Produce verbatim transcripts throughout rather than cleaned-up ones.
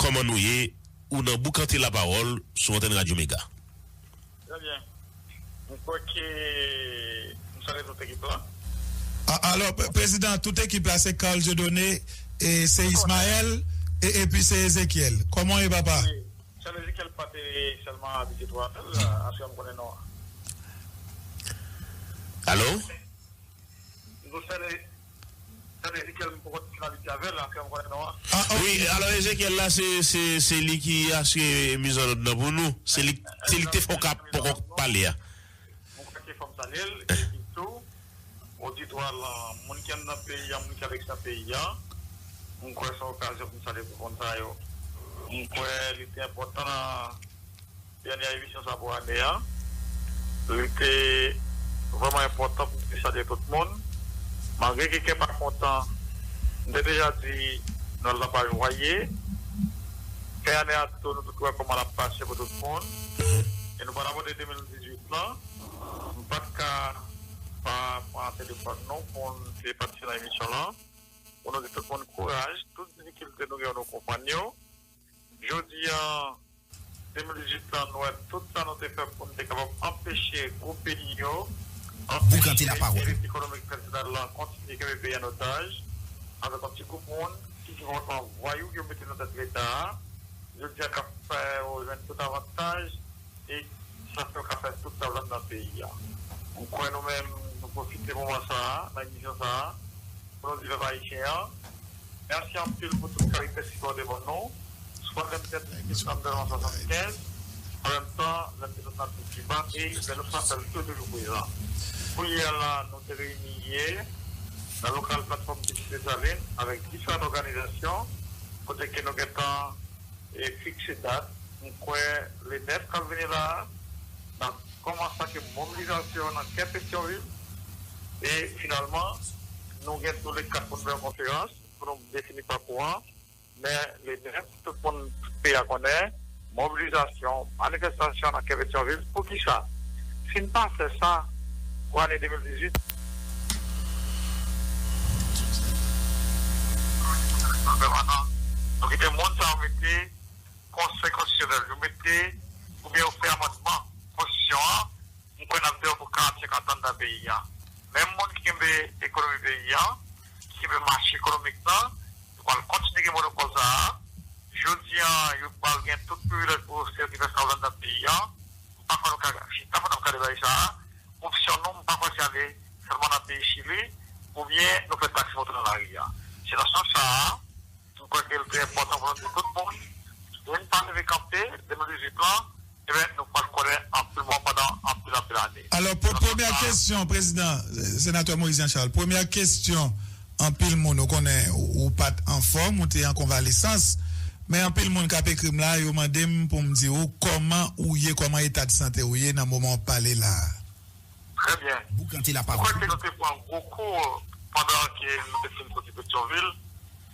kòman nou ye? Ou nan Boukante Lapawòl sou antèn Radyo Mega. Trè byen. M kwè ke m salye tout ekip la. A- Alò, pre- prezidan, tout ekip la se Carl Dieudonné, e se Ismaël, e- epi se Ezekiel. Kòman w ye, papa? Wi. Sèl Ezekiel pa te sèlman abitye twò apèl, aswè m konnen non an. Alo? Sèl Ezekiel m poko fin abitye avè l, apre m konnen non an. Wi, alò Ezekiel la, se, se, se li ki asire mizanlòd nan pou nou. Se li, se li ki te fè w ka poko pale a. M kwè ke fò m salye l, epi tou, oditwa lan, moun ki anndan peyi a, moun ki alekstrè peyi a. M kwè se yon okazyon pou m salye tout moun sa yo. M kwè li te enpòtan nan dènye emisyon sa pou ane a. Li te vrèman enpòtan pou m te salye tout moun. Malgre ke kè pa kontan, m te deja di Nwèl lan pa jwaye. Fen ane a tou, nou tout wè kòman l ap pase pou tout moun. E nou pral abòde de mil dizuit lan. M pa t ka pa pran telefòn nou pou n te patisipe nan emisyon lan. Pou nou di tout moun kouraj, tout difikilte nou gen yo, nou konprann yo. Jodi a, de mil dizuit lan, nou wè tout sa nou te fè pou n te kapab anpeche gwo peyi yo, anpeche elit ekonomik fèdral lan kontinye kenbe peyi an otaj, avèk yon ti gwoup moun ki gen konpòtman vwayou yo mete nan tèt Leta a, jodi a k ap fè yo jwenn tout avantaj, e sa fè yo ka fè tout sa yo vle nan peyi a. M kwè nou menm, nou pwofite moman sa a, nan emisyon sa a, pou nou di pèp ayisyen an, mèsi anpil pou tout kalite sipò w te ban nou. Swa lè m te nan swasann kenz, an menm tan, lè m te sot nan peyi Kiba, e lè nou sa fè l tou toujou prezan. Kounye a la, nou te reyini yè nan lokal Platfòm Pitit Desalin avèk diferan òganizasyon, kote ke nou gentan e fikse dat. M kwè le nèf k ap vini la a, n ap kòmanse ak mobilizasyon nan kè Petyonvil. E finalman, nou gen tou le kat pou nou fè yon konferans, pou nou defini pakou an. Men le nèf, tout moun, tout peyi a konnen, mobilizasyon, manifestasyon nan kè Petyonvil. Poukisa? Si n pa fè sa pou ane de mil dizuit, nou kite moun sa yo mete Konsèy Konstitisyonèl, yo mete oubyen yo fè amandman Konstitisyon an, m kwè n ap deyò pou karannsenk an anndan peyi a. Menm moun ki kenbe ekonomi peyi a, ki kenbe mache ekonomik lan, yo pral kontinye gen monopòl sa a. Jodi a, yo pral gen tout privilèj pou se yo ki fè sa anndan peyi a. M pa kwè nou ka chita pou n ap gade bagay sa a. Opsyon nou, m pa kwè se ale sèlman nan peyi Chili, oubyen nou fè taksi monte nan lari a. Se nan sans sa a, m kwè ke l trè enpòtan pou nou di tout moun, si n pa leve kanpe, de mil dizuit lan, ebyen, nou pral konnen anpil mò pandan anpil, anpil ane. Alò, pou premyè kesyon, Prezidan, Senatè Moïse Jean Charles, premyè kesyon, anpil moun, ou konnen, ou, ou pa t anfòm, ou te an konvalesans, men anpil moun k ap ekri m la, yo mande m pou m di w kòman ou ye, kòman eta de sante w ye nan moman w ap pale la a. Trè byen. Boukante lapawòl. M kwè ke nou te pran gwo kou pandan ke nou te fin soti Petyonvil.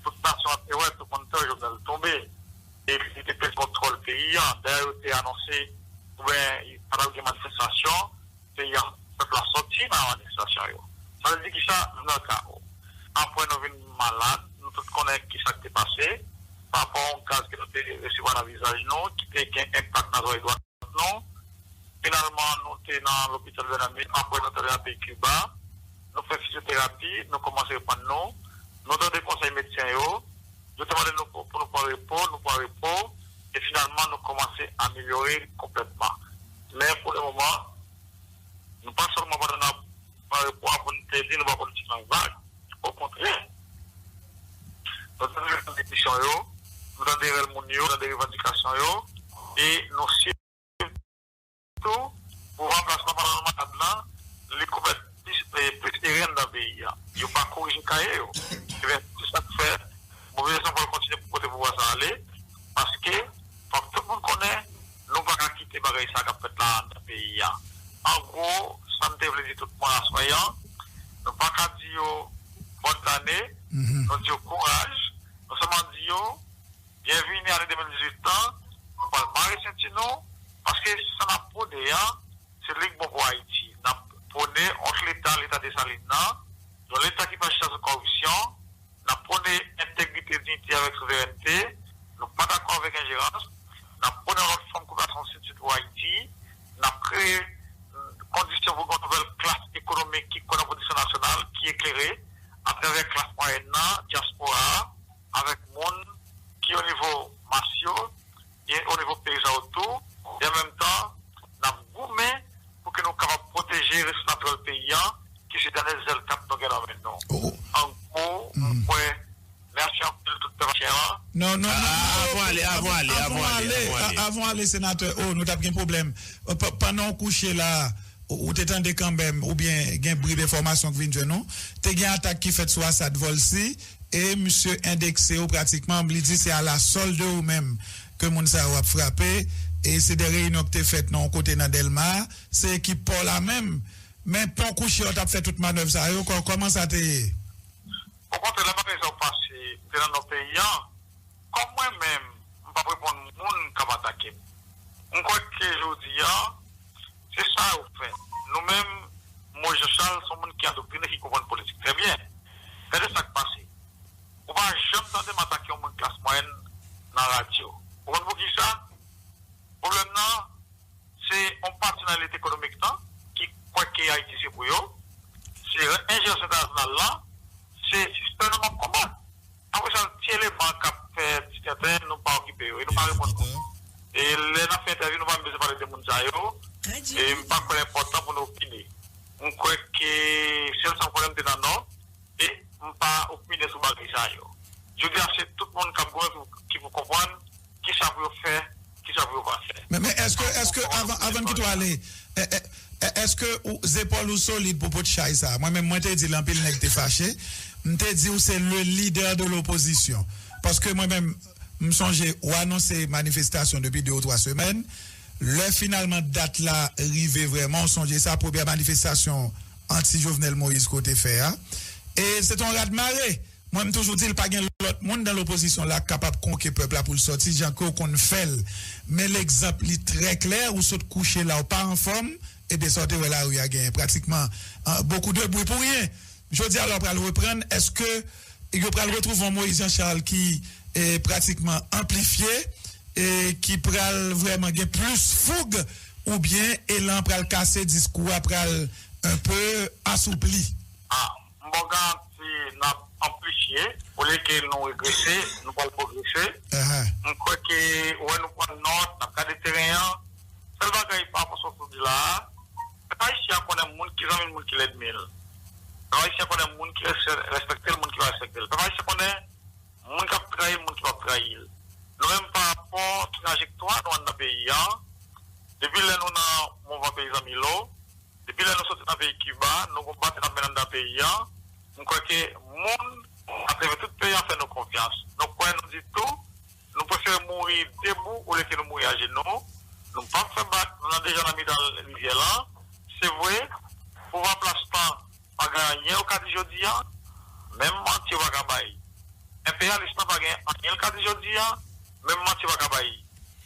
Tout nasyon an te wè, tout moun te wè Jovenel tonbe. E li te pèd kontwòl peyi a. Dayè, yo te anonse, oubyen, pa t ap gen manifestasyon, peyi a, pèp la sòti nan manifestasyon yo. Sa vle di kisa? Nou nan kao. Apre, nou vin malad, nou tout konnen kisa k te pase, pa rapò a yon gaz ke nou te resevwa nan vizaj nou, ki te gen enpak nan zòrèy dwat nou. Finalman, nou te nan lopital Bènamit, apre nou t ale nan peyi Kiba, nou fè fizyoterapi, nou kòmanse reprann nou, nou tande konsèy medsen yo, yo te mande nou pou, pou nou pran repo, nou pran repo, e finalman, nou kòmanse amelyore konplètman. Men pou le moman, nou pa sèlman pandan n ap pran repo a pou n te di nou pa politik nan vag, okontrè, nou tande rèl petisyon yo, nou tande rèl moun yo, nou tande revandikasyon yo, e nou sitou, pouvwa an plas nan, pandan nou malad la, li komèt plis, eh, plis erè anndan peyi a. Yo pa korije kaye yo. Ebyen, se sa k fè mobilizasyon pral kontinye pou kote pouvwa sa ale, paske fòk tout moun konnen nou pa ka kite bagay sa k ap fèt la anndan peyi a. An gwo, sa m te vle di tout moun aswè a, nou pa ka di yo bòn lane, nou di yo kouraj, nou sèlman di yo byenvini ane de mil dizuit lan, nou pral mare senti nou, paske sa n ap pwone a, se li k bon pou Ayiti. N ap pwone yon leta, leta Desalin nan, yon leta ki pa chita sou kòripsyon, n ap pwone entegrite, diyite avèk souverènte, Nou pa dakò avèk enjerans. N ap pwone yon lòt fòm kooperasion Sid-Sid pou Ayiti. N ap kreye kondisyon pou gen yon nouvèl klas ekonomik ki kwè nan pwodiksyon nasyonal, ki eklere, atravè klas mwayèn nan, dyaspora a, avèk moun ki o nivo mas yo, e o nivo peyi sa yo tou, e an menm tan, n ap goumen pou ke nou kapab pwoteje resous natirèl peyi an, ki se dènye zèl kat nou gen nan men nou. An gwo, mwen kwè, mèsi anpil tout pèp ayisyen an. Non, non, non, non, avan ale, avan ale, avan ale, avan ale, senatè, o, nou t ap gen pwoblèm. Pandan w kouche la, ou te tande kanmenm, oubyen gen brib enfòmasyon k vin jwenn nou, te gen atak ki fèt sou Assad Volcy, e misye endekse w pratikman, li di se à la solde ou menm ke moun sa yo ap frape, e se de reyinyon ki te fèt nan yon kote nan Dèlma, se ekip pa w la menm. Men pon kouche yo t ap fè tout manèv sa yo, kòman sa te ye? Okontrè, lè bagay sa yo pase, m te nan nò peyi an. Kòm mwen menm, m p ap reponn moun k ap atake m. M kwè ke jodi a, se sa yo fè. Nou menm, Moïse Jean Charles se yon moun ki adoktrine, ki konprann politik trè byen. Gade sa k pase. Ou pa janm tande m atake yon moun klas mwayèn nan radyo. Ou konn poukisa? Pwoblèm nan, se yon pati nan elit ekonomik lan ki kwè ke Ayiti se pou yo, se enjerans entènasyonal lan, se sistèm nan m ap konbat. Apre sa, ti eleman k ap fè ti tenten, nou pa okipe yo, e nou pa reponn yo. E lè n ap fè entèvyou, nou pa menm bezwen pale de moun sa yo, e m pa kwè l enpòtan pou nou opine. M kwè ke sèl sa m konnen m te nan nò, e m pa opine sou bagay sa yo. Jodi a, se tout moun k ap goumen ki pou konprann kisa pou yo fè, kisa pou yo pa fè. Men, men èske, èske, avan, avan n kite w ale, è, è, è, èske ou, zepòl ou solid pou pot chay sa? Mwen menm, mwen te di l, anpil nèg te fache. M te di w se le leader de l'opposition. Paske mwen menm, m sonje ou anonse manifestasyon depi de ou twa semèn. Lè finalman dat la rive vrèman, ou sonje sa, premyè manifestasyon anti Jovenel Moïse ke w te fè a. E se te yon rat mare. Mwen, m toujou di l, pa gen lòt moun nan lopozisyon la k kapab konke pèp la pou l sòti, jan ke w konn fè l. Men legzanp li trè klè, ou sot kouche la, ou pa anfòm, ebyen sa w te wè lari a genyen pratikman, ah, beaucoup de bruit pour rien. Jodi a la w pral reprann, èske yo pral retwouve yon Moïse Jean Charles ki, eh, pratikman anplifye, e ki pral vrèman gen plis foug, oubyen elan an pral kase, diskou a pral un peu asoupli? Ah, m ba w garanti n ap anplifye, olye ke nou regrese, nou pral pwogrese. M kwè ke, wè, nou pran nòt, n ap gade teren an. Sèl bagay pa rapò sa w sot di la a, pèp ayisyen an konnen moun ki zanmi l, moun ki lènmi l. Pèp ayisyen an konnen moun ki res-, respekte l, moun ki pa respekte l. Pèp ayisyen konnen moun k ap trayi l, moun ki p ap trayi l. Nou menm, pa rapò trajektwa nou anndan peyi an, depi lè nou nan mouvman peyizan Milo, depi lè nou soti nan peyi Kiba, nou gon batay n ap mennen anndan peyi an, m kwè ke moun atrave tout peyi an fè nou konfyans. Nou kwè, nou di tou, nou prefere mouri debou olye ke nou mouri ajenou. Nou p ap fè bak, nou nan deja nan mitan rivyè lan. Se vre, pouvwa plas lan pa gen anyen yo ka di jodi a, menm manti yo pa ka bay. Enperyalis lan pa gen anyen l ka di jodi a, menm manti yo pa ka bay.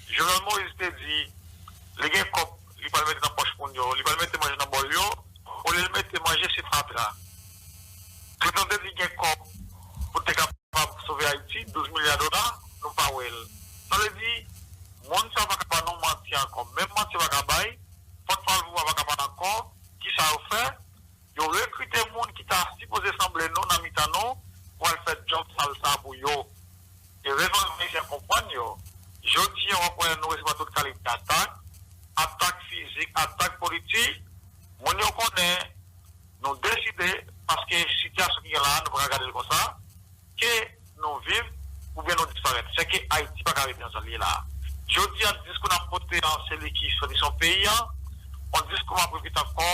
Jovenel Moïse te di, li gen kòb, li pral mete nan pòch moun yo, li pral mete manje nan bòl yo, olye l mete manje se fatra. Clinton te di gen kòb pou te kapab sove Ayiti, douz milya dola, nou pa wè l. Sa vle di, moun sa yo pa ka ba nou manti ankò. Menm manti yo pa ka bay, pòtpawòl pouvwa pa ka pale ankò, kisa yo fè? Yo rekrite moun ki ta sipoze sanble nou nan mitan nou pou al fè djòb sal sa pou yo. Erezman, Ayisyen konprann yo. Jodi a, w ap wè nou resevwa tout kalite atak, atak fizik, atak politik. Moun yo konnen nou deside, paske sitiyasyon ki gen la a, nou pa ka gade l konsa. ke nou viv oubyen nou disparèt. Sèke Ayiti pa ka rete nan sa l ye la a. Jodi a, diskou n ap pote an, se li ki sòtisyon peyi an, yon diskou, m ap repete ankò,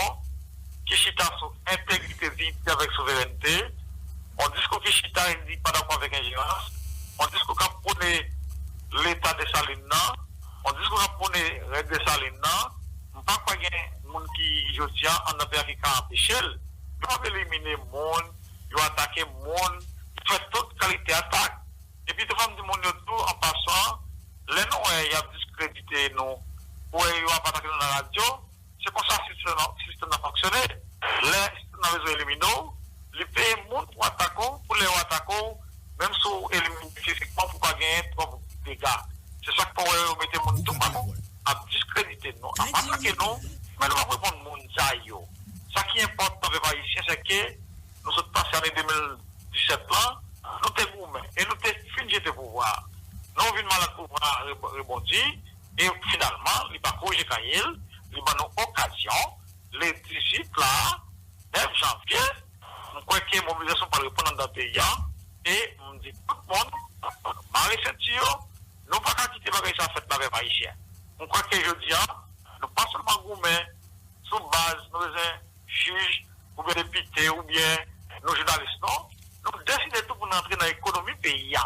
ki chita sou entegrite, diyite avèk souverènte, yon diskou ki chita e di pa dakò avèk enjerans, yon diskou k ap pwone Leta Desalin nan, yon diskou k ap pwone règ Desalin nan. M pa kwè gen moun ki, jodi a, anndan peyi a ki ka anpeche l. Yo ap elimine moun, yo atake moun, yo fè tout kalite atak. Epi tou fò m di moun yo tou, an pasan, lè nou wè y ap diskredite nou, ou wè yo ap atake nou nan radyo, se konsa sistèm nan, sistèm nan fonksyone. Lè sistèm nan bezwen elimine w, li peye moun pou atake w, pou lè yo atake w, menm si w elimine fizikman, pou pa genyen twòp dega. Se sa k fè w wè yo mete moun tou pa nou, ap diskredite nou, ap atake nou, men nou p ap reponn moun sa yo. Sa ki enpòtan, pèp ayisyen, se ke nou sot pase ane de mil disèt lan, nou te goumen e nou te fin jete pouvwa a. Nou vin malad pouvwa a re- rebondi, e finalman, li pa korije kay li, li ban nou okazyon, le dizuit la, nèf janvye, m kwè ke mobilizasyon pral reprann anndan peyi a, e m di tout moun, mare senti yo, nou pa ka kite bagay sa fèt la, pèp ayisyen. M kwè ke jodi a, nou pa sèlman goumen sou baz nou bezwen jij, oubyen depite, oubyen nou jounalis, non. Nou deside tou pou n antre nan ekonomi peyi a.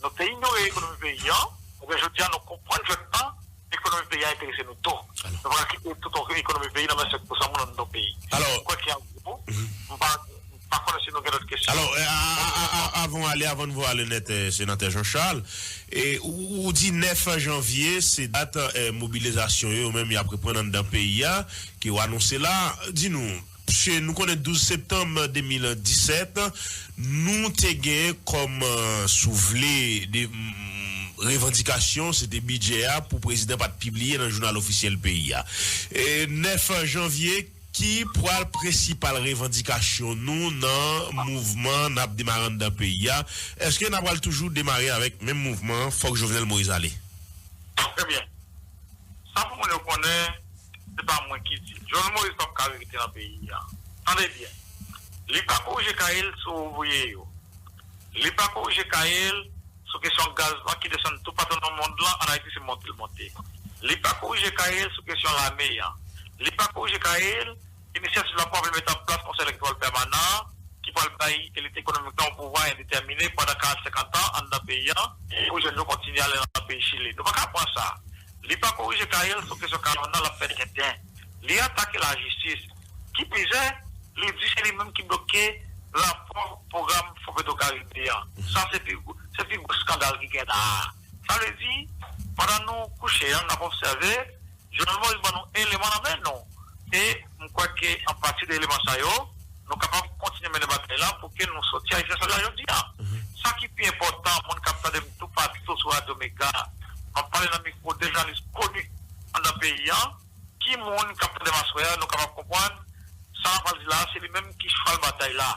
Nou te inyore ekonomi peyi a, ebyen jodi a nou konprann jwèt lan, ekonomi peyi a enterese nou tou. Nou pa ka kite tout ekonomi peyi nan men senk pousan moun anndan peyi. Alò, m kwè ke an gwo, m pa, m pa konnen si nou gen lòt kesyon. Alò, eh, a- a- a- a- avan w ale, avan n voye ale nèt, eh, senatè Jean Charles, e ou, ou di nèf janvye se dat, eh, mobilizasyon yo, yo menm y ap reprann anndan peyi a, ke w anonse la. Di nou, Piske nou konnen douz septanm de mil disèt, nou te gen kòm, eh, si w vle, de, mm, revandikasyon, se te bidjè a pou prezidan pa t pibliye nan jounal ofisyèl peyi a. E nèf janvye, ki pral prensipal revandikasyon nou nan mouvman n ap demare anndan peyi a? Èske n a pral toujou demare avèk menm mouvman, fòk Jovenel Moïse ale? Trè byen. Sa pou moun yo konnen, se pa mwen ki di l. Jovenel Moïse p ap ka rete nan peyi a. Tande byen. Li pa korije kay li sou ouvriye yo. Li pa korije kay li sou kesyon gaz lan ki desann toupatou nan mond lan, ann Ayiti se monte l monte. Li pa korije kay li sou kesyon lame a. Li pa korije kay li inisyativ la pou ap mete an plas Konsèy Elektoral Pèmanan an, ki pral bay elit ekonomik la yon pouvwa endetèmine pandan karant, senkant an anndan peyi a, pou jèn yo kontinye ale nan peyi Chili. Nou pa ka pran sa. Li pa korije kay li sou kesyon karavàn nan, l ap fè tenten. Li atake lajistis. Ki pi jè, li di se li menm ki bloke rapò pwogram Fon Petro Karibe an. Sa se pi, se pi gwo eskandal ki gen la a. Sa vle di, pandan nou kouche an, n ap obsève, Jovenel Moïse ban nou eleman nan men nou. E m kwè ke apati de eleman sa yo, nou kapab kontinye mennen batay la pou ke nou soti Ayisyen sa la jodi a. Sa ki pi enpòtan, moun k ap tande m toupatou sou Radyo Mega, m ap pale nan mikwo de jounalis koni anndan peyi a, ki moun k ap tande m aswè a, nou kapab konprann sa m ap pral di la a, se li menm ki chwal batay la.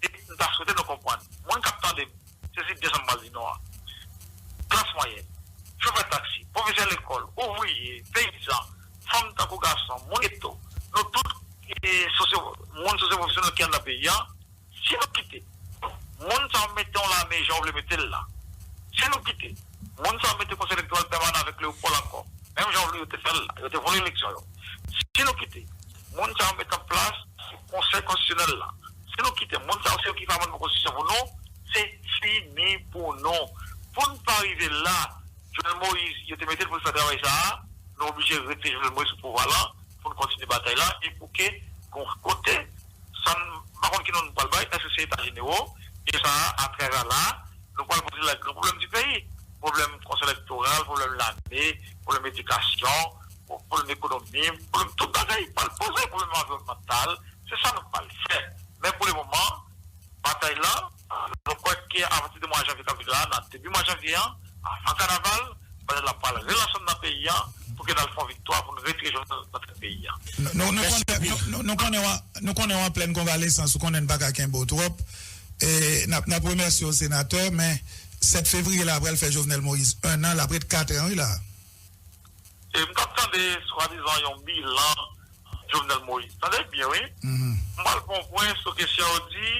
E m ta swete nou konprann. Moun k ap tande m, sezi byen sa m pral di nou an. Klas mwayèn, chofè taksi, pwofesè lekòl, ouvriye, peyizan, fanm tankou gason, moun geto, nou tout, e, sosyo, moun sosyopwofesyonèl ki anndan peyi a, si nou kite moun sa yo mete yon lame jan yo vle mete l la, si nou kite moun sa yo mete Konsèy Elektoral Pèmanan avèk Leopold ankò, menm jan yo te fè l la, yo te vòlè eleksyon yo, si nou kite moun sa yo mete an plas Konsèy Konstitisyonèl la, si nou kite moun sa yo, se yo ki pa vann konstitisyon pou nou, se fini pou nou. Pou n pa rive la, Jovenel Moïse, yo te mete l pou l fè travay sa a, nou oblije retire Jovenel Moïse sou pouvwa lan pou n kontinye batay la, e pou ke gon kote, sa m pa konn ki non nou pral bay, èske se eta jenero, e sa a, atrè sa la, nou pral poze la gran pwoblèm di peyi, pwoblèm Konsèy Elektoral, pwoblèm lame, pwoblèm edikasyon, pwoblèm ekonomi, pwoblèm tout bagay pral poze, pwoblèm anviwònmantal, se sa nou pral fè. Men pou le moman, batay la, nou kwè ke apati de mwa janvye k ap vini la, nan debi mwa janvye an, avan kanaval, batay la pral relanse nan peyi an, pou ke n al fè yon viktwa, pou n retire Jovenel nan tèt peyi an. Nou, nou, nou konnen, nou, nou, nou konnen w a- nou konnen w an plèn konvalesans, ou konnen n pa ka kenbe w twòp. E n ap, n ap remèsye w, senatè, men sèt fevriye la pral fè Jovenel Moïse en an, l ap ret kat an, wi, la. E m t ap tande, swadizan, yon bilan Jovenel Moïse. Tande byen, wi. M pral pran yon pwen sou kesyon yo di,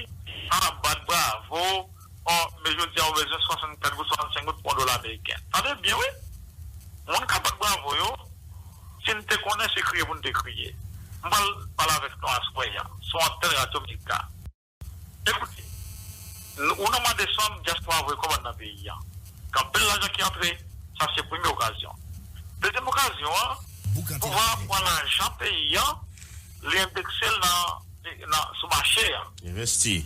a, bat bravo, bon, men jodi a, ou bezwen swasannkat goud, swasannsenk goud pou yon dola ameriken. Tande byen, wi. Moun k ap bat bravo yo, si n te konnen, se kriye pou n te kriye. M pral pale avèk nou aswè a, sou antèn Radyo Mega. Ekoute, n- ou nan mwa desanm, dyaspora voye kòb anndan peyi a. Gen anpil lajan ki antre, sa se premye okazyon. Dezyèm okazyon an, pouvwa a pran lajan peyi a, li endekse l nan, nan, sou mache a. Envesti.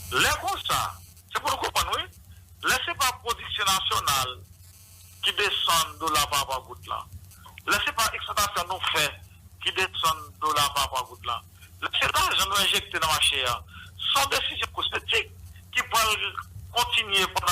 Lè konsa, se pou nou konprann, wi, lè se pa pwodiksyon nasyonal ki desann dola pa rapò a goud la, lè se pa ekspòtasyon nou fè ki desann dola pa rapò a goud la, lè se lajan nou enjekte nan mache a, se yon desizyon kosmetik ki pral kontinye pandan